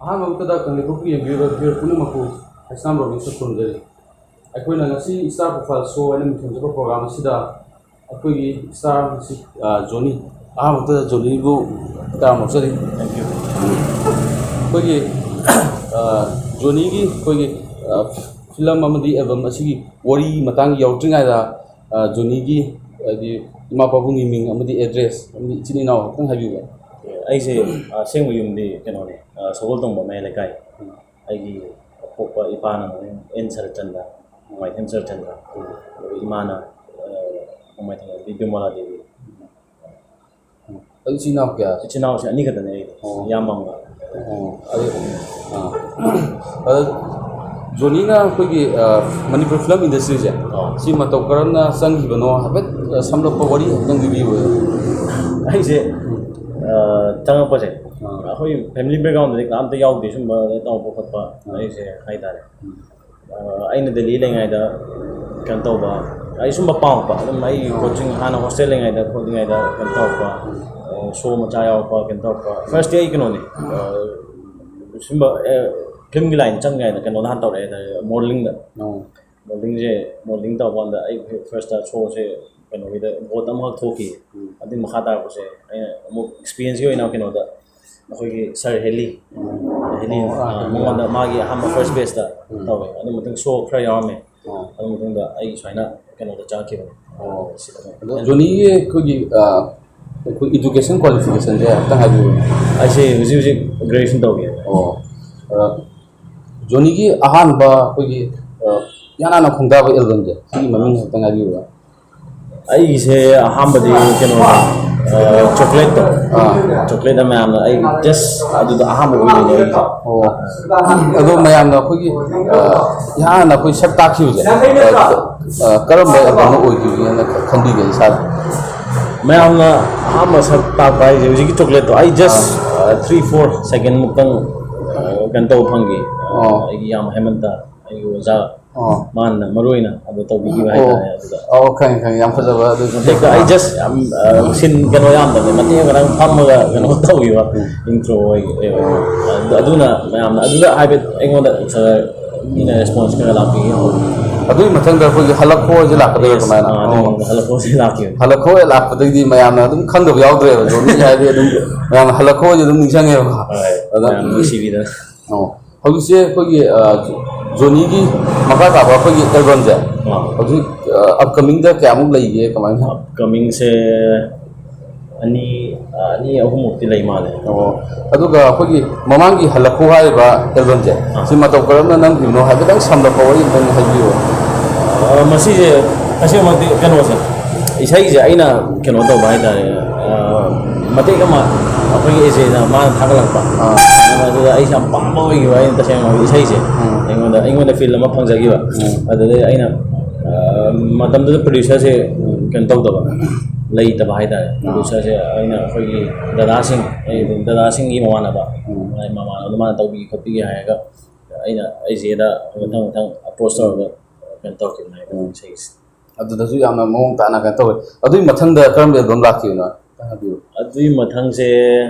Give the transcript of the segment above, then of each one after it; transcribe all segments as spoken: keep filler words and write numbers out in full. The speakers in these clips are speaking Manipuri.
ꯑꯍꯥꯟꯕ ꯃꯛꯇꯗ ꯀꯪꯂꯩꯄꯥꯛꯄꯨ ꯌꯦꯡꯕꯤꯔꯤꯕ viewer ꯄꯨꯝꯅꯃꯛꯄꯨ ꯍꯩꯁꯅꯥꯝ ꯔꯣꯕꯤꯟꯁꯅ ꯈꯨꯔꯨꯝꯖꯔꯤ꯫ ꯑꯩꯈꯣꯏꯅ ꯉꯁꯤ Star Profile Show ꯍꯥꯏꯅ ꯃꯤꯡꯊꯣꯟꯖꯕ program ꯑꯁꯤꯗ ꯑꯩꯈꯣꯏꯒꯤ star ꯑꯁꯤ, ꯑ, ꯖꯣꯅꯤ, ꯑꯍꯥꯟꯕ ꯃꯛꯇꯗ ꯖꯣꯅꯤꯕꯨ ꯇꯔꯥꯝꯅ ꯑꯣꯛꯆꯔꯤ꯫ Thank you꯫ ꯑꯩꯈꯣꯏꯒꯤ, ꯑ, ꯖꯣꯅꯤꯒꯤ ꯑꯩꯈꯣꯏꯒꯤ, ꯑ, film ꯑꯃꯗꯤ album ꯑꯁꯤꯒꯤ ꯋꯥꯔꯤ ꯃꯇꯥꯡ ꯌꯧꯗ꯭ꯔꯤꯉꯩꯗ, ꯑ, ꯖꯣꯅꯤꯒꯤ, ꯍꯥꯏꯗꯤ, ꯏꯃꯥ ꯄꯥꯕꯨꯡꯒꯤ ꯃꯤꯡ ꯑꯃꯗꯤ address ꯑꯃꯗꯤ ꯏꯆꯤꯟ ꯏꯅꯥꯎ ꯈꯛꯇꯪ ꯍꯥꯏꯕꯤꯌꯨꯕ꯫ ꯑꯩꯁꯦ, ꯑ, ꯑꯁꯦꯡꯕ ꯌꯨꯝꯗꯤ ꯀꯩꯅꯣꯅꯦ, ꯑ, ꯁꯒꯣꯜꯇꯣꯡꯕ ꯃꯌꯥꯏ ꯂꯩꯀꯥꯏ꯫ ꯑꯩꯒꯤ ꯑꯄꯣꯛꯄ ꯏꯄꯥꯅ ꯃꯃꯤꯡ ꯑꯦꯟ ꯁꯔꯠꯆꯟꯗ꯭ꯔ, ꯅꯣꯡꯃꯥꯏꯊꯦꯝ ꯁꯔꯠꯆꯟꯗ꯭ꯔ, ꯑꯗꯨꯒ ꯏꯃꯥꯅ, ꯑ, ꯅꯣꯡꯃꯥꯏꯊꯦꯝ ꯕꯤꯃꯣꯂꯥ ꯗꯦꯕꯤ꯫ ꯑꯗꯨ ꯏꯆꯤꯟ ꯏꯅꯥꯎ ꯀꯌꯥ? ꯏꯆꯤꯟ ꯏꯅꯥꯎꯁꯦ ꯑꯅꯤ ꯈꯛꯇꯅꯦ ꯑꯩꯗꯤ꯫ ꯑꯣ꯫ ꯏꯌꯥꯝꯕ ꯑꯃꯒ꯫ ꯑꯣ, ꯑꯗꯨ, ꯑꯥ꯫ ꯑꯗ ꯖꯣꯅꯤꯅ ꯑꯩꯈꯣꯏꯒꯤ, ꯑ, ꯃꯅꯤꯄꯨꯔ film industryꯁꯦ, ꯑꯥ꯫ ꯁꯤ ꯃꯇꯧ ꯀꯔꯝꯅ ꯆꯪꯈꯤꯕꯅꯣ ꯍꯥꯏꯐꯦꯠ, ꯑ, ꯁꯝꯂꯞꯄ ꯋꯥꯔꯤ ꯑꯃꯨꯛꯇꯪ ꯂꯤꯕꯤꯌꯨ꯫ ꯑꯩꯁꯦ, ꯑ, ꯆꯪꯉꯛꯄꯁꯦ, ꯑꯥ꯫ ꯑꯩꯈꯣꯏ family backgroundꯗꯗꯤ ꯀꯅꯥꯝꯇ ꯌꯥꯎꯗꯦ ꯁꯨꯝꯕ ꯇꯧꯕ ꯈꯣꯠꯄ, ꯑꯥ꯫ ꯑꯩꯁꯦ ꯍꯥꯏꯇꯥꯔꯦ꯫ ꯑ, ꯑꯩꯅ ꯗꯦꯜꯂꯤ ꯂꯩꯉꯩꯗ ꯀꯩꯅꯣ ꯇꯧꯕ, ꯑꯩ ꯁꯨꯝꯕ ꯄꯥꯝꯃꯛꯄ, ꯑꯗꯨꯝ ꯑꯩ ꯑꯥ꯫ Coaching ꯍꯥꯟꯅ hostel ꯂꯩꯉꯩꯗ ꯈꯣꯠꯂꯤꯉꯩꯗ ꯀꯩꯅꯣ ꯇꯧꯔꯛꯄ, ꯑ, show ꯃꯆꯥ ꯌꯥꯎꯔꯛꯄ, ꯀꯩꯅꯣ ꯇꯧꯔꯛꯄ꯫ Firstꯇꯤ ꯑꯩ ꯀꯩꯅꯣꯅꯤ, ꯑ, ꯁꯨꯝꯕ, ꯑ, filmꯒꯤ line ꯆꯪꯉꯩꯗ ꯀꯩꯅꯣꯗ ꯍꯥꯟꯅ ꯇꯧꯔꯛꯑꯦ ꯍꯥꯏꯇꯥꯔꯦ, modelingꯗ꯫ ꯑꯣ꯫ Modelingꯁꯦ, modeling ꯇꯧꯕ ꯀꯥꯟꯗ ꯑꯩ firstꯇ showꯁꯦ ꯀꯩꯅꯣꯒꯤꯗ vote ꯑꯃꯈꯛ ꯊꯣꯛꯈꯤ꯫ ꯎꯝ꯫ ꯑꯗꯨꯒꯤ ꯃꯈꯥ ꯇꯥꯔꯛꯄꯁꯦ ꯑꯩꯅ ꯑꯃꯨꯛ experienceꯀꯤ ꯑꯣꯏꯅ ꯀꯩꯅꯣꯗ ꯑꯩꯈꯣꯏꯒꯤ Sir Helly, ꯍꯦꯂꯤ, ꯑꯣ, ꯑꯥ, ꯑꯥ, ꯍꯦꯂꯤ, ꯃꯉꯣꯟꯗ ꯑꯥ꯫ ꯃꯥꯒꯤ ꯑꯍꯥꯟꯕ first batchꯇ ꯎꯝ꯫ ꯇꯧꯋꯦ꯫ ꯑꯗꯨ ꯃꯇꯨꯡ show ꯈꯔ ꯌꯥꯎꯔꯝꯃꯦ꯫ ꯑꯣ꯫ ꯑꯗꯨ ꯃꯇꯨꯡꯗ ꯑꯩ ꯁꯨꯃꯥꯏꯅ ꯀꯩꯅꯣꯗ ꯆꯪꯉꯛꯈꯤꯕꯅꯦ꯫ ꯑꯣ꯫ ꯁꯤꯗ ꯑꯗꯣ ꯖꯣꯅꯤꯒꯤ ꯑꯩꯈꯣꯏꯒꯤ, ꯑꯥ, ꯑꯩꯈꯣꯏ education qualificationꯁꯦ ꯑꯝꯇ ꯍꯥꯏꯕꯤꯌꯨ꯫ ꯑꯩꯁꯦ ꯍꯧꯖꯤꯛ ꯍꯧꯖꯤꯛ graduation ꯇꯧꯔꯤ꯫ ꯑꯣ꯫ ꯑ, ꯖꯣꯅꯤꯒꯤ ꯑꯍꯥꯟꯕ ꯑꯩꯈꯣꯏꯒꯤ, ꯑ, ꯏꯍꯥꯟ ꯍꯥꯟꯅ ꯈꯣꯡꯗꯥꯕ albumꯁꯦ, ꯁꯤꯒꯤ ꯃꯃꯤꯡ ꯈꯛꯇꯪ ꯍꯥꯏꯕꯤꯌꯨꯕ꯫ ꯑꯩꯒꯤꯁꯦ ꯑꯍꯥꯟꯕꯗꯤ ꯀꯩꯅꯣꯅꯦ, ꯑ, Chocolateꯇꯣ꯫ ꯑꯥ꯫ Chocolate ꯑꯃ ꯃꯌꯥꯝꯅ ꯑꯩ just ꯑꯗꯨꯗ ꯑꯍꯥꯟꯕ ꯑꯣꯏꯗꯣꯏꯅꯦ ꯑꯩꯒꯤꯁꯦ꯫ ꯑꯣ꯫ ꯑꯗꯣ ꯃꯌꯥꯝꯅ ꯑꯩꯈꯣꯏꯒꯤ, ꯑ, ꯏꯍꯥꯟ ꯍꯥꯟꯅ ꯑꯩꯈꯣꯏ ꯁꯛ ꯇꯥꯛꯈꯤꯕꯁꯦ, ꯑ, ꯑ, ꯀꯔꯝꯕ albumꯅ ꯑꯣꯏꯈꯤꯕꯒꯦꯅ ꯈꯟꯕꯤꯒꯦ ꯏꯁꯥꯗ? ꯃꯌꯥꯝꯅ ꯑꯍꯥꯟꯕ ꯁꯛ ꯇꯥꯛꯄ ꯍꯥꯏꯁꯦ ꯍꯧꯖꯤꯛꯀꯤ ꯆꯣꯀ꯭ꯂꯦꯠꯇꯣ ꯑꯩ just three four second ꯃꯨꯛꯇꯪ ꯑ, ꯀꯩꯅꯣ ꯇꯧꯕ ꯐꯪꯈꯤ꯫ ꯑꯣ꯫ ꯑꯩꯒꯤ ꯌꯥꯝ ꯍꯥꯏꯃꯟꯗ ꯑꯩꯒꯤ ꯑꯣꯖꯥ ꯑꯣ꯫ ꯃꯥꯅ ꯃꯔꯨ ꯑꯣꯏꯅ ꯑꯗꯨ ꯇꯧꯕꯤꯈꯤꯕ ꯑꯣ꯫ ꯍꯥꯏꯇꯥꯔꯦ꯫ ꯑꯗꯨꯗ ꯑꯣ, ꯈꯪꯉꯦ, ꯈꯪꯉꯦ, ꯌꯥꯝ ꯐꯖꯕ ꯑꯗꯨ꯫ ꯃꯇꯦꯛꯇ ꯑꯩ just ꯌꯥꯝ ꯑ, ꯁꯤꯟ ꯀꯩꯅꯣ ꯌꯥꯝꯗꯕꯅꯦ, ꯃꯇꯦꯛ ꯑꯃ ꯈꯛꯇꯪ ꯐꯝꯃꯒ ꯀꯩꯅꯣ ꯇꯧꯈꯤꯕ ꯎꯝ꯫ intro ꯑꯣꯏ ꯑꯣꯏ꯫ ꯑꯗꯨ- ꯑꯗꯨꯅ ꯃꯌꯥꯝꯅ ꯑꯗꯨꯗ ꯍꯥꯏꯐꯦꯠ ꯑꯩꯉꯣꯟꯗ ꯈꯔ ꯃꯤꯅ response ꯈꯔ ꯂꯥꯛꯄꯤꯌꯦ꯫ ꯑꯗꯨꯒꯤ ꯃꯊꯪꯗ ꯑꯩꯈꯣꯏꯒꯤ ꯍꯜꯂꯛꯈꯣ ꯍꯥꯏꯁꯦ ꯂꯥꯛꯀꯗꯣꯏꯔꯥ? Yes, ꯀꯃꯥꯏꯅ? ꯑꯥ, ꯑꯗꯨꯒꯤ ꯑꯣ꯫ ꯃꯊꯪꯗ ꯍꯜꯂꯛꯈꯣꯁꯦ ꯂꯥꯛꯈꯤꯕꯅꯦ꯫ ꯍꯜꯂꯛꯈꯣ ꯂꯥꯛꯄꯗꯒꯤꯗꯤ ꯃꯌꯥꯝꯅ ꯑꯗꯨꯝ ꯈꯪꯗꯕ ꯌꯥꯎꯗ꯭ꯔꯦꯕ, ꯖꯣꯅꯤ ꯍꯥꯏꯗꯤ ꯑꯗꯨꯝ ꯃꯌꯥꯝꯅ ꯍꯜꯂꯛꯈꯣ ꯍꯥꯏꯁꯦ ꯑꯗꯨꯝ ꯅꯤꯡꯁꯤꯡꯉꯦꯕ꯫ ꯍꯣꯏ, ꯑꯗ ꯃꯌꯥꯝ ꯅꯨꯡꯁꯤꯕꯤꯗꯅ꯫ ꯑꯣ꯫ ꯍꯧꯖꯤꯛꯁꯦ ꯑꯩꯈꯣꯏꯒꯤ, ꯑ, ꯖꯣꯅꯤꯒꯤ ꯃꯈꯥ ꯇꯥꯕ ꯑꯩꯈꯣꯏꯒꯤ albumꯁꯦ ꯑꯥ꯫ ꯍꯧꯖꯤꯛ, ꯑ, upcomingꯗ ꯀꯌꯥꯃꯨꯛ ꯂꯩꯒꯦ, ꯀꯃꯥꯏꯅ? Upcomingꯁꯦ ꯑꯅꯤ, ꯑ, ꯑꯅꯤ ꯑꯍꯨꯝꯃꯨꯛꯇꯤ ꯂꯩ ꯃꯥꯜꯂꯦ꯫ ꯑꯣ꯫ ꯑꯗꯨꯒ ꯑꯩꯈꯣꯏꯒꯤ ꯃꯃꯥꯡꯒꯤ ꯍꯜꯂꯛꯈꯣ ꯍꯥꯏꯔꯤꯕ albumꯁꯦ, ꯑꯥ꯫ ꯁꯤ ꯃꯇꯧ ꯀꯔꯝꯅ ꯅꯝꯈꯤꯕꯅꯣ ꯍꯥꯏꯐꯦꯠꯇꯪ ꯁꯝꯂꯞꯄ ꯋꯥꯔꯤ ꯑꯝꯇꯪ ꯍꯥꯏꯕꯤꯌꯨ꯫ ꯑ, ꯃꯁꯤꯁꯦ ꯇꯁꯦꯡꯃꯛꯇꯤ ꯀꯩꯅꯣꯁꯦ, ꯏꯁꯩꯁꯦ ꯑꯩꯅ ꯀꯩꯅꯣ ꯇꯧꯕ ꯍꯥꯏꯇꯥꯔꯦ, ꯑ, ꯃꯇꯦꯛ ꯑꯃ ꯑꯩꯈꯣꯏꯒꯤ ꯑꯦꯖꯦꯅ ꯃꯥꯅ ꯊꯥꯒꯠꯂꯛꯄ꯫ ꯑꯥ꯫ ꯑꯗꯨꯗ ꯑꯩꯁꯦ ꯌꯥꯝ ꯄꯥꯝꯕ ꯑꯣꯏꯈꯤꯕ ꯑꯩꯅ ꯇꯁꯦꯡꯅ ꯏꯁꯩꯁꯦ꯫ ꯎꯝ꯫ ꯑꯩꯉꯣꯟꯗ, ꯑꯩꯉꯣꯟꯗ feel ꯑꯃ ꯐꯪꯖꯈꯤꯕ꯫ ꯎꯝ꯫ ꯑꯗꯨꯗꯩ ꯑꯩꯅ, ꯑ, ꯃꯇꯝꯗꯨꯗ producerꯁꯦ ꯀꯩꯅꯣ ꯇꯧꯗꯕ, ꯂꯩꯇꯕ ꯍꯥꯏꯇꯥꯔꯦ꯫ ꯑꯥ꯫ Producerꯁꯦ ꯑꯩꯅ ꯑꯩꯈꯣꯏꯒꯤ ꯗꯗꯥꯁꯤꯡ, ꯑꯩ ꯑꯗꯨꯝ ꯗꯗꯥꯁꯤꯡꯒꯤ ꯃꯃꯥꯟꯅꯕ, ꯎꯝ꯫ ꯃꯃꯥꯟꯅꯕꯗ ꯃꯥꯅ ꯇꯧꯕꯤꯒꯦ ꯈꯣꯠꯄꯤꯒꯦ ꯍꯥꯏꯔꯒ ꯑꯩꯅ ꯑꯩꯆꯦꯗ ꯃꯊꯪ ꯃꯊꯪ approach ꯇꯧꯔꯒ ꯀꯩꯅꯣ ꯇꯧꯔꯛꯈꯤꯕꯅꯦ ꯎꯝ꯫ ꯏꯁꯩꯁꯦ꯫ ꯑꯗꯨꯗꯁꯨ ꯌꯥꯝꯅ ꯃꯑꯣꯡ ꯇꯥꯅ ꯀꯩꯅꯣ ꯇꯧꯋꯦ꯫ ꯑꯗꯨꯒꯤ ꯃꯊꯪꯗ ꯀꯔꯝꯕ album ꯂꯥꯛꯈꯤꯕꯅꯣ? ꯈꯤꯇꯪ ꯍꯥꯏꯕꯤꯌꯨ꯫ ꯑꯗꯨꯒꯤ ꯃꯊꯪꯁꯦ,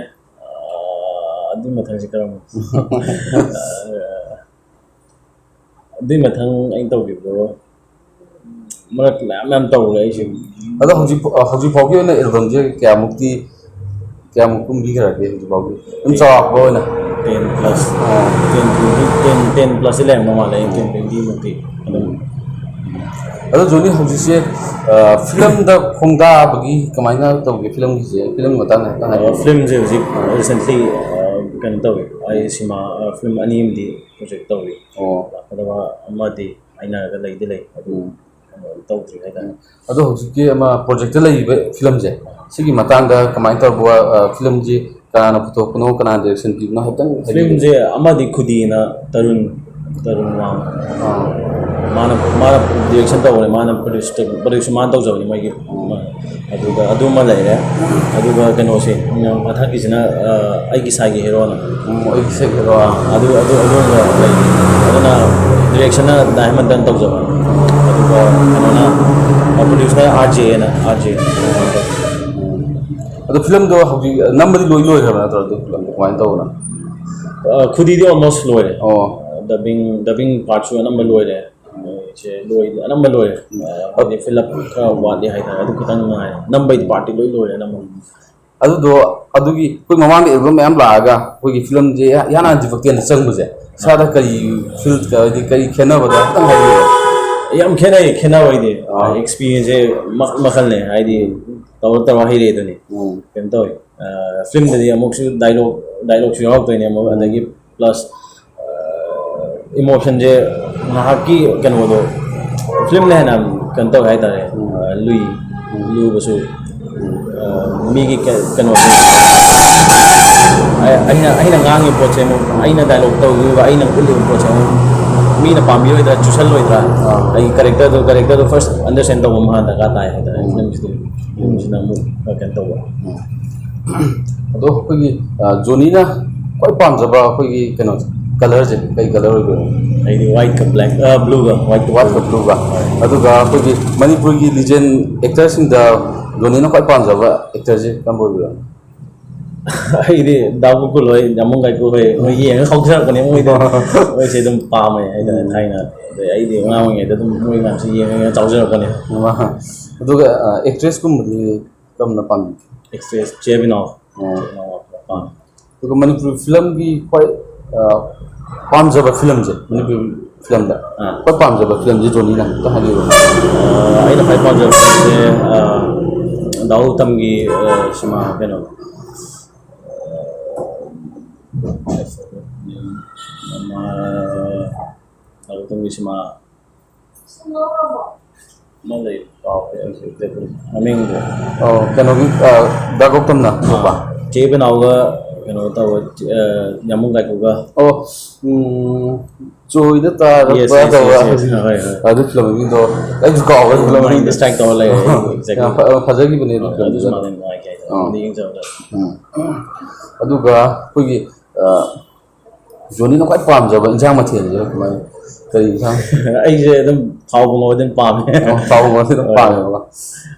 ꯑ, ꯑꯗꯨꯒꯤ ꯃꯊꯪꯁꯦ ꯀꯔꯝꯕ? ꯑ, ꯑꯗꯨꯒꯤ ꯃꯊꯪ ꯑꯩꯅ ꯇꯧꯈꯤꯕꯗꯣ ꯃꯔꯛꯇ ꯃꯌꯥꯝ ꯃꯌꯥꯝ ꯇꯧꯈ꯭ꯔꯦ ꯑꯩꯁꯦ꯫ ꯑꯗꯣ ꯍꯧꯖꯤꯛ, ꯍꯧꯖꯤꯛ ꯐꯥꯎꯒꯤ ꯑꯣꯏꯅ albumꯁꯦ ꯀꯌꯥꯃꯨꯛꯇꯤ, ꯀꯌꯥꯃꯨꯛ ꯀꯨꯝꯕꯤꯈ꯭ꯔꯒꯦ ꯍꯧꯖꯤꯛ ꯐꯥꯎꯒꯤ? ꯑꯗꯨꯝ ꯆꯥꯎꯔꯥꯛꯄ ꯑꯣꯏꯅ꯫ Ten plus꯫ ꯑꯣ꯫ Ten, twenty, ten, ten plusꯇꯤ ꯂꯩꯔꯝꯗꯧ ꯃꯥꯜꯂꯦ, ten, twenty ꯃꯨꯛꯇꯤ ꯑꯗꯨꯝ꯫ ꯑꯗꯣ ꯖꯣꯅꯤ ꯍꯧꯖꯤꯛꯁꯦ, ꯑ, filmꯗ ꯈꯣꯡꯗꯥꯕꯒꯤ ꯀꯃꯥꯏꯅ ꯇꯧꯒꯦ? Filmꯒꯤꯁꯦ, filmꯒꯤ ꯃꯇꯥꯡꯗ ꯈꯤꯇꯪ ꯍꯥꯏꯕꯤꯌꯨ꯫ ꯑ, filmꯁꯦ ꯍꯧꯖꯤꯛ recently, ꯑ, ꯀꯩꯅꯣ ꯇꯧꯋꯤ, ꯑꯩ ꯁꯤꯃꯥ, ꯑ, film ꯑꯅꯤ ꯑꯃꯗꯤ project ꯇꯧꯔꯤ꯫ ꯑꯣ꯫ ꯂꯥꯛꯀꯗꯕ ꯑꯃꯗꯤ ꯍꯥꯏꯅꯔꯒ ꯂꯩꯗꯤ ꯂꯩ, ꯑꯗꯨ ꯎꯝ꯫ ꯀꯩꯅꯣ ꯇꯧꯗ꯭ꯔꯤ ꯍꯥꯏꯇꯥꯔꯦ꯫ ꯑꯗꯣ ꯍꯧꯖꯤꯛꯀꯤ ꯑꯃ projectꯇ ꯂꯩꯔꯤꯕ filmꯁꯦ, ꯁꯤꯒꯤ ꯃꯇꯥꯡꯗ ꯀꯃꯥꯏꯅ ꯇꯧꯕ, ꯑ, filmꯁꯤ ꯀꯅꯥꯅ ꯄꯨꯊꯣꯛꯄꯅꯣ, ꯀꯅꯥꯅ direction ꯄꯤꯕꯅꯣ ꯍꯥꯏꯐꯦꯠꯇꯪ ꯍꯥꯏꯕꯤꯌꯨ꯫ Filmꯁꯦ ꯑꯃꯗꯤ ꯈꯨꯗꯤꯅ ꯇꯔꯨꯟ ꯇꯔꯨꯟ ꯋꯥꯡ꯫ ꯑꯥ꯫ ꯃꯥꯅ, ꯃꯥꯅ ꯗꯤꯔꯦꯛꯁꯟ ꯇꯧꯕꯅꯦ, ꯃꯥꯅ ꯄ꯭ꯔꯣꯗ꯭ꯌꯨꯁ, ꯄ꯭ꯔꯣꯗ꯭ꯌꯨꯁ ꯃꯥꯅ ꯇꯧꯖꯕꯅꯦ ꯃꯣꯏꯒꯤ꯫ ꯑꯗꯨꯒ ꯑꯗꯨꯃ ꯂꯩꯔꯦ꯫ ꯑꯗꯨꯒ ꯀꯩꯅꯣꯁꯦ, ꯃꯊꯛꯀꯤꯁꯤꯅ, ꯑ, ꯑꯩꯒꯤ ꯁꯥꯏꯒꯤ ꯍꯦꯔꯣꯅ꯫ ꯎꯝ, ꯑꯩꯒꯤ ꯁꯥꯏꯒꯤ ꯍꯦꯔꯣ꯫ ꯑꯗꯨ, ꯑꯗꯨ, ꯑꯗꯨꯒ ꯂꯩ꯫ ꯑꯗꯨꯅ ꯗꯤꯔꯦꯛꯁꯟꯅ ꯗꯥꯏꯃꯟꯗꯟ ꯇꯧꯖꯕ꯫ ꯑꯗꯨꯒ ꯀꯩꯅꯣꯅ, ꯑ, ꯄ꯭ꯔꯣꯗ꯭ꯌꯨꯁꯅ ꯑꯥꯔ ꯖꯦ ꯑꯦꯅ, ꯑꯥꯔ ꯖꯦ꯫ ꯎꯝ꯫ ꯑꯗꯣ ꯐꯤꯂꯝꯗꯣ ꯍꯧꯖꯤꯛ ꯅꯝꯕꯗꯤ ꯂꯣꯏ ꯂꯣꯏꯈ꯭ꯔꯕ ꯅꯠꯇ꯭ꯔꯣ? ꯑꯗꯨ ꯐꯤꯂꯝꯗꯣ ꯀꯃꯥꯏꯅ ꯇꯧꯕꯅꯣ? ꯑ, ꯈꯨꯗꯤꯗꯤ almost ꯂꯣꯏꯔꯦ꯫ ꯑꯣ꯫ Dubbing, dubbing partꯁꯨ ꯑꯅꯝꯕ ꯂꯣꯏꯔꯦ꯫ ꯃꯣꯏꯁꯦ ꯂꯣꯏ-, ꯑꯅꯝꯕ ꯂꯣꯏꯔꯦ꯫ ꯑ, ꯍꯥꯏꯗꯤ fill up ꯈꯔ ꯋꯥꯠꯂꯤ ꯍꯥꯏꯇꯥꯔꯦ꯫ ꯑꯗꯨ ꯈꯤꯇꯪ ꯉꯥꯏꯔꯦ꯫ ꯅꯝꯕꯩ partꯇꯤ ꯂꯣꯏ ꯂꯣꯏꯔꯦ ꯑꯅꯝꯕ꯫ ꯑꯗꯨꯗꯣ, ꯑꯗꯨꯒꯤ ꯑꯩꯈꯣꯏ ꯃꯃꯥꯡꯗ album ꯃꯌꯥꯝ ꯂꯥꯛꯑꯒ ꯑꯩꯈꯣꯏꯒꯤ ꯐꯤꯂꯝꯁꯦ ꯏꯍꯥꯟ ꯍꯥꯟꯅ ꯗꯤꯄꯛꯇꯦꯟꯗ ꯆꯪꯕꯁꯦ, ꯏꯁꯥꯗ ꯀꯔꯤ feel, ꯍꯥꯏꯗꯤ ꯀꯔꯤ ꯈꯦꯠꯅꯕꯗ ꯈꯤꯇꯪ ꯍꯥꯏꯕꯤꯌꯨ꯫ ꯌꯥꯝ ꯈꯦꯠꯅꯩ, ꯈꯦꯠꯅꯕ ꯍꯥꯏꯗꯤ, ꯑꯥ꯫ Experienceꯁꯦ ꯃꯈꯜ ꯃꯈꯜꯅꯦ, ꯍꯥꯏꯗꯤ ꯇꯧꯔ ꯇꯧꯔ ꯍꯩꯔꯛꯑꯦ ꯑꯗꯨꯅꯤ꯫ ꯎꯝ꯫ ꯀꯩꯅꯣ ꯇꯧꯋꯦ, ꯑ, ꯐꯤꯂꯝꯗꯗꯤ ꯑꯃꯨꯛꯁꯨ dialogue, dialogueꯁꯨ ꯌꯥꯎꯔꯛꯇꯣꯏꯅꯦ ꯑꯃꯨꯛ, ꯎꯝ꯫ ꯑꯗꯒꯤ plus, ꯑ, emotionꯁꯦ ꯉꯥꯏꯍꯥꯛꯀꯤ ꯀꯩꯅꯣꯗꯣ, ꯐꯤꯂꯝꯅ ꯍꯦꯟꯅ ꯀꯩꯅꯣ ꯇꯧꯋꯦ ꯍꯥꯏꯇꯥꯔꯦ, ꯎꯝ꯫ ꯑ, ꯂꯨꯏ, ꯎꯝ꯫ ꯂꯨꯕꯁꯨ, ꯎꯝ꯫ ꯑ, ꯃꯤꯒꯤ ꯀꯩ-, ꯀꯩꯅꯣꯁꯦ, ꯑꯩ-, ꯑꯩꯅ, ꯑꯩꯅ ꯉꯥꯡꯉꯤꯕ ꯄꯣꯠꯁꯦ ꯑꯃꯨꯛ, ꯑꯩꯅ dialogue ꯇꯧꯈꯤꯕ, ꯑꯩꯅ ꯎꯠꯂꯤꯕ ꯄꯣꯠꯁꯦ ꯑꯃꯨꯛ ꯃꯤꯅ ꯄꯥꯝꯕꯤꯔꯣꯏꯗ꯭ꯔꯥ, ꯆꯨꯁꯜꯂꯣꯏꯗ꯭ꯔꯥ, ꯑꯥ꯫ ꯑꯩꯒꯤ characterꯗꯣ, characterꯗꯣ first understand ꯇꯧꯕ ꯑꯃ ꯍꯥꯟꯅ ꯗꯔꯀꯥꯔ ꯇꯥꯏ ꯍꯥꯏꯇꯥꯔꯦ, ꯎꯝ꯫ ꯐꯤꯂꯝꯁꯤꯗꯤ꯫ ꯐꯤꯂꯝꯁꯤꯅ ꯑꯃꯨꯛ ꯈꯔ ꯀꯩꯅꯣ ꯇꯧꯕ꯫ ꯎꯝ꯫ ꯑꯗꯣ ꯑꯩꯈꯣꯏꯒꯤ, ꯑ, ꯖꯣꯅꯤꯅ ꯈ꯭ꯋꯥꯏ ꯄꯥꯝꯖꯕ ꯑꯩꯈꯣꯏꯒꯤ ꯀꯩꯅꯣꯁꯦ, colourꯁꯦ ꯀꯩ colour ꯑꯣꯏꯕꯤꯔꯕꯅꯣ? ꯑꯩꯗꯤ whiteꯀ black, ꯑ, blueꯒ, white꯫ Whiteꯀ blueꯒ꯫ ꯍꯣꯏ꯫ ꯑꯗꯨꯒ ꯑꯩꯈꯣꯏꯒꯤ ꯃꯅꯤꯄꯨꯔꯒꯤ legend actorꯁꯤꯡꯗ ꯖꯣꯅꯤꯅ ꯈ꯭ꯋꯥꯏ ꯄꯥꯝꯖꯕ actorꯁꯦ ꯀꯔꯝꯕ ꯑꯣꯏꯕꯤꯔꯕꯅꯣ? ꯑꯩꯗꯤ ꯗꯥ ꯒꯣꯀꯨꯜ ꯍꯣꯏ, ꯌꯥꯝꯕꯨꯡ ꯀꯥꯏꯀꯨ ꯍꯣꯏ, ꯃꯣꯏ ꯌꯦꯡꯉ ꯍꯧꯖꯔꯛꯄꯅꯦ꯫ ꯃꯣꯏꯗꯤ, ꯃꯣꯏꯁꯦ ꯑꯗꯨꯝ ꯄꯥꯝꯃꯦ ꯍꯥꯏꯇꯥꯔꯦ꯫ ꯎꯝ꯫ ꯊꯥꯏꯅ, ꯑꯗꯩ ꯑꯩꯗꯤ ꯑꯉꯥꯡ ꯑꯣꯏꯔꯤꯉꯩꯗ ꯑꯗꯨꯝ ꯃꯣꯏ ꯃꯌꯥꯝꯁꯦ ꯌꯦꯡꯉ ꯌꯦꯡꯉ ꯆꯥꯎꯖꯔꯛꯄꯅꯦ꯫ ꯃꯥ-, ꯑꯗꯨꯒ, ꯑ, actressꯀꯨꯝꯕꯗꯤ ꯀꯔꯝꯕꯅ ꯄꯥꯝꯃꯤ? Actress ꯆꯦ ꯕꯤꯅꯥꯎ꯫ ꯑꯣ꯫ ꯆꯦ ꯕꯤꯅꯥꯎ ꯄꯥꯝꯃꯤ꯫ ꯑꯗꯨꯒ ꯃꯅꯤꯄꯨꯔꯤ ꯐꯤꯂꯝꯒꯤ ꯈ꯭ꯋꯥꯏ, ꯑ, ꯄꯥꯝꯖꯕ ꯐꯤꯂꯝꯁꯦ, ꯃꯅꯤꯄꯨꯔꯤ ꯐꯤꯂꯝꯗ ꯑꯥ꯫ ꯈ꯭ꯋꯥꯏ ꯄꯥꯝꯖꯕ ꯐꯤꯂꯝꯁꯦ ꯖꯣꯅꯤꯅ ꯑꯝꯇ ꯍꯥꯏꯕꯤꯌꯨ꯫ ꯑ, ꯑꯩꯅ ꯈ꯭ꯋꯥꯏ ꯄꯥꯝꯖꯕ ꯐꯤꯂꯝꯁꯦ, ꯑ, ꯗꯥꯎ ꯎꯇꯝꯒꯤ, ꯑ, ꯁꯤꯃꯥ ꯀꯩꯅꯣ, ꯑ, ꯃꯃꯥ-, ꯗꯥꯎ ꯎꯇꯝꯒꯤ ꯁꯤꯃꯥ ꯑꯃ ꯂꯩ, ꯀꯥꯎꯈ꯭ꯔꯦ ꯑꯩꯁꯦ, ꯃꯃꯤꯡꯗꯣ꯫ ꯑꯣ, ꯀꯩꯅꯣꯒꯤ, ꯑ, ꯗꯥ ꯒꯧꯇꯝꯅ ꯊꯣꯛꯄ? ꯑꯥ, ꯆꯦ ꯕꯤꯅꯥꯎꯒ ꯀꯩꯅꯣ ꯇꯧꯕ, ꯑ, ꯌꯥꯝꯕꯨꯡ ꯀꯥꯏꯀꯨꯒ꯫ ꯑꯣ, ꯎꯝ, ꯆꯣꯏꯗ ꯇꯥꯔꯛꯄ Yes, yes, yes, ꯇꯧꯕ꯫ Yes. ꯍꯣꯏ, ꯍꯣꯏ꯫ ꯑꯗꯨ ꯐꯤꯂꯝ ꯃꯃꯤꯡꯗꯣ ꯑꯩꯁꯨ ꯀꯥꯎꯈ꯭ꯔꯦ, ꯐꯤꯂꯝ ꯃꯃꯤꯡꯗꯣ꯫ Mind strike ꯇꯧꯔ ꯂꯩꯔꯦ ꯑꯩ, exactly꯫ ꯌꯥꯝ ꯐ-, ꯐꯖꯈꯤꯕꯅꯦ ꯑꯗꯨ ꯑ, ꯐꯤꯂꯝꯗꯨꯁꯨ꯫ ꯑꯗꯨꯁꯨ ꯃꯥꯜꯂꯦ ꯅꯨꯡꯉꯥꯏꯈꯤ ꯍꯥꯏꯗꯣ꯫ ꯑꯥ꯫ ꯑꯗꯨ ꯌꯦꯡꯖꯕꯗ꯫ ꯎꯝ꯫ ꯑꯗꯨꯒ ꯑꯩꯈꯣꯏꯒꯤ, ꯑ, ꯖꯣꯅꯤꯅ ꯈ꯭ꯋꯥꯏ ꯄꯥꯝꯖꯕ ꯏꯟꯁꯥꯡ ꯃꯊꯦꯜꯁꯦ ꯀꯃꯥꯏꯅ, ꯀꯔꯤ ꯏꯟꯁꯥꯡ? ꯑꯩꯁꯦ ꯑꯗꯨꯝ ꯊꯥꯎꯒꯨꯝꯕ ꯑꯗꯨꯝ ꯄꯥꯝꯃꯦ꯫ ꯑꯣ, ꯊꯥꯎꯒꯨꯝꯕ ꯑꯗꯨꯝ ꯍꯣꯏ꯫ ꯄꯥꯝꯃꯦꯕ꯫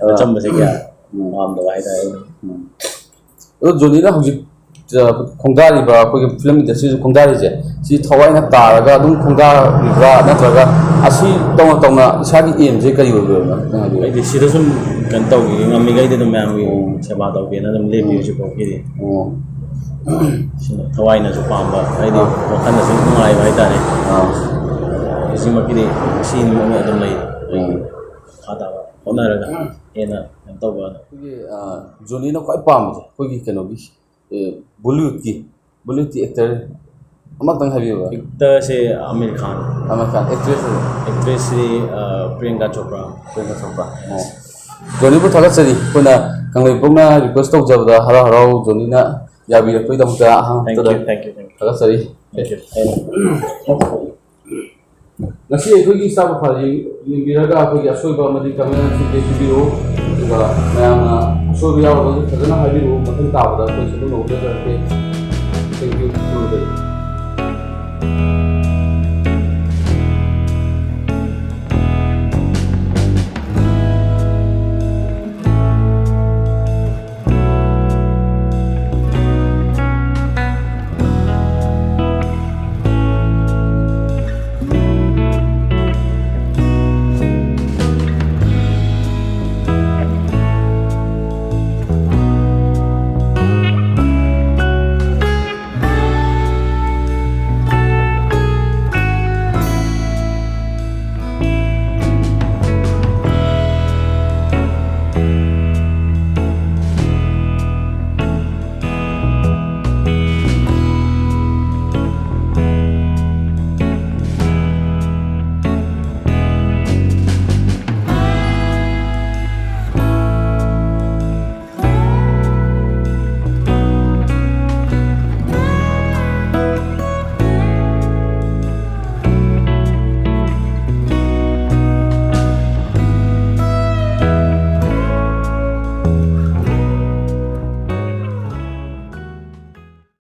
ꯑ, ꯑꯆꯝꯕꯁꯦ ꯀꯌꯥ ꯎꯝ꯫ ꯄꯥꯝꯗꯕ ꯍꯥꯏꯇꯥꯔꯦ ꯑꯩꯅ꯫ ꯎꯝ꯫ ꯑꯗꯣ ꯖꯣꯅꯤꯅ ꯍꯧꯖꯤꯛ, ꯑ, ꯈꯣꯡꯗꯥꯔꯤꯕ ꯑꯩꯈꯣꯏꯒꯤ ꯐꯤꯂꯝ industryꯁꯤ ꯈꯣꯡꯗꯥꯔꯤꯁꯦ, ꯁꯤ ꯊꯋꯥꯏꯅ ꯇꯥꯔꯒ ꯑꯗꯨꯝ ꯈꯣꯡꯗꯥꯔꯤꯕ꯭ꯔꯥ, ꯅꯠꯇ꯭ꯔꯒ ꯑꯁꯤ ꯇꯧꯅ ꯇꯧꯅ ꯏꯁꯥꯒꯤ aimꯁꯦ ꯀꯔꯤ ꯑꯣꯏꯕꯅꯣ? ꯅꯪ ꯍꯥꯏꯕꯤꯌꯨ꯫ ꯑꯩꯗꯤ ꯁꯤꯗ ꯁꯨꯝ ꯀꯩꯅꯣ ꯇꯧꯈꯤꯒꯦ, ꯉꯝꯃꯤꯈꯩꯗꯤ ꯑꯗꯨꯝ ꯃꯌꯥꯝꯒꯤ ꯎꯝ꯫ ꯁꯦꯕꯥ ꯇꯧꯒꯦꯅ ꯑꯗꯨꯝ ꯂꯦꯞꯄꯤ ꯎꯝ꯫ ꯍꯧꯖꯤꯛꯐꯥꯎꯒꯤꯗꯤ꯫ ꯑꯣ꯫ ꯁꯤꯅ ꯊꯋꯥꯏꯅꯁꯨ ꯄꯥꯝꯕ, ꯍꯥꯏꯗꯤ ꯑꯥ꯫ ꯋꯥꯈꯜꯗꯁꯨ ꯅꯨꯡꯉꯥꯏꯕ ꯍꯥꯏꯇꯥꯔꯦ꯫ ꯑꯥ꯫ ꯍꯧꯖꯤꯛꯃꯛꯀꯤꯗꯤ ꯁꯤ ꯅꯨꯃꯤꯠꯅ ꯑꯗꯨꯝ ꯂꯩ꯫ ꯎꯝ꯫ ꯃꯈꯥ ꯇꯥꯕ ꯍꯣꯠꯅꯔꯒ ꯍꯦꯟꯅ ꯀꯩꯅꯣ ꯇꯧꯕ꯫ ꯑꯩꯈꯣꯏꯒꯤ, ꯑ, ꯖꯣꯅꯤꯅ ꯈ꯭ꯋꯥꯏ ꯄꯥꯝꯕꯁꯦ ꯑꯩꯈꯣꯏꯒꯤ ꯀꯩꯅꯣꯒꯤ, ꯑ, Bollywoodꯀꯤ, Bollywoodꯀꯤ actor ꯑꯃꯈꯛꯇꯪ ꯍꯥꯏꯕꯤꯌꯨꯕ꯫ Actorꯁꯦ ꯑꯃꯤꯔ ꯈꯥꯟ꯫ ꯑꯃꯤꯔ ꯈꯥꯟ꯫ Actressꯁꯦ? Actressꯁꯤ, ꯑ, ꯄ꯭ꯔꯤꯌꯪꯀꯥ ꯆꯣꯄ꯭ꯔꯥ꯫ ꯄ꯭ꯔꯤꯌꯪꯀꯥ ꯆꯣꯄ꯭ꯔꯥ꯫ ꯑꯣ꯫ ꯖꯣꯅꯤꯕꯨ ꯊꯥꯒꯠꯆꯔꯤ꯫ ꯑꯩꯈꯣꯏꯅ ꯀꯪꯂꯩꯄꯥꯛꯅ request ꯇꯧꯖꯕꯗ ꯍꯔꯥꯎ ꯍꯔꯥꯎ ꯖꯣꯅꯤꯅ ꯌꯥꯕꯤꯔꯛꯄꯒꯤꯗꯃꯛꯇ ꯑꯍꯥꯟꯕꯗ Thank you, thank you, thank you꯫ ꯊꯥꯒꯠꯆꯔꯤ꯫ Thank you꯫ ꯉꯁꯤ ꯑꯩꯈꯣꯏꯒꯤ ꯏꯁꯇꯥꯔ ꯄ꯭ꯔꯣꯐꯥꯏꯜ ꯌꯦꯡ-, ꯌꯦꯡꯕꯤꯔꯒ ꯑꯩꯈꯣꯏꯒꯤ ꯑꯁꯣꯏꯕ ꯑꯃꯗꯤ comment feedback ꯄꯤꯕꯤꯔꯛꯎ, ꯑꯗꯨꯒ ꯃꯌꯥꯝꯅ ꯑꯁꯣꯏꯕ ꯌꯥꯎꯔꯒꯁꯨ ꯐꯖꯅ ꯍꯥꯏꯕꯤꯔꯛꯎ, ꯃꯊꯪ ꯇꯥꯕꯗ ꯑꯩꯈꯣꯏ ꯁꯦꯝꯗꯣꯛꯅꯕ ꯍꯣꯠꯅꯖꯔꯛꯀꯦ꯫ Thank you꯫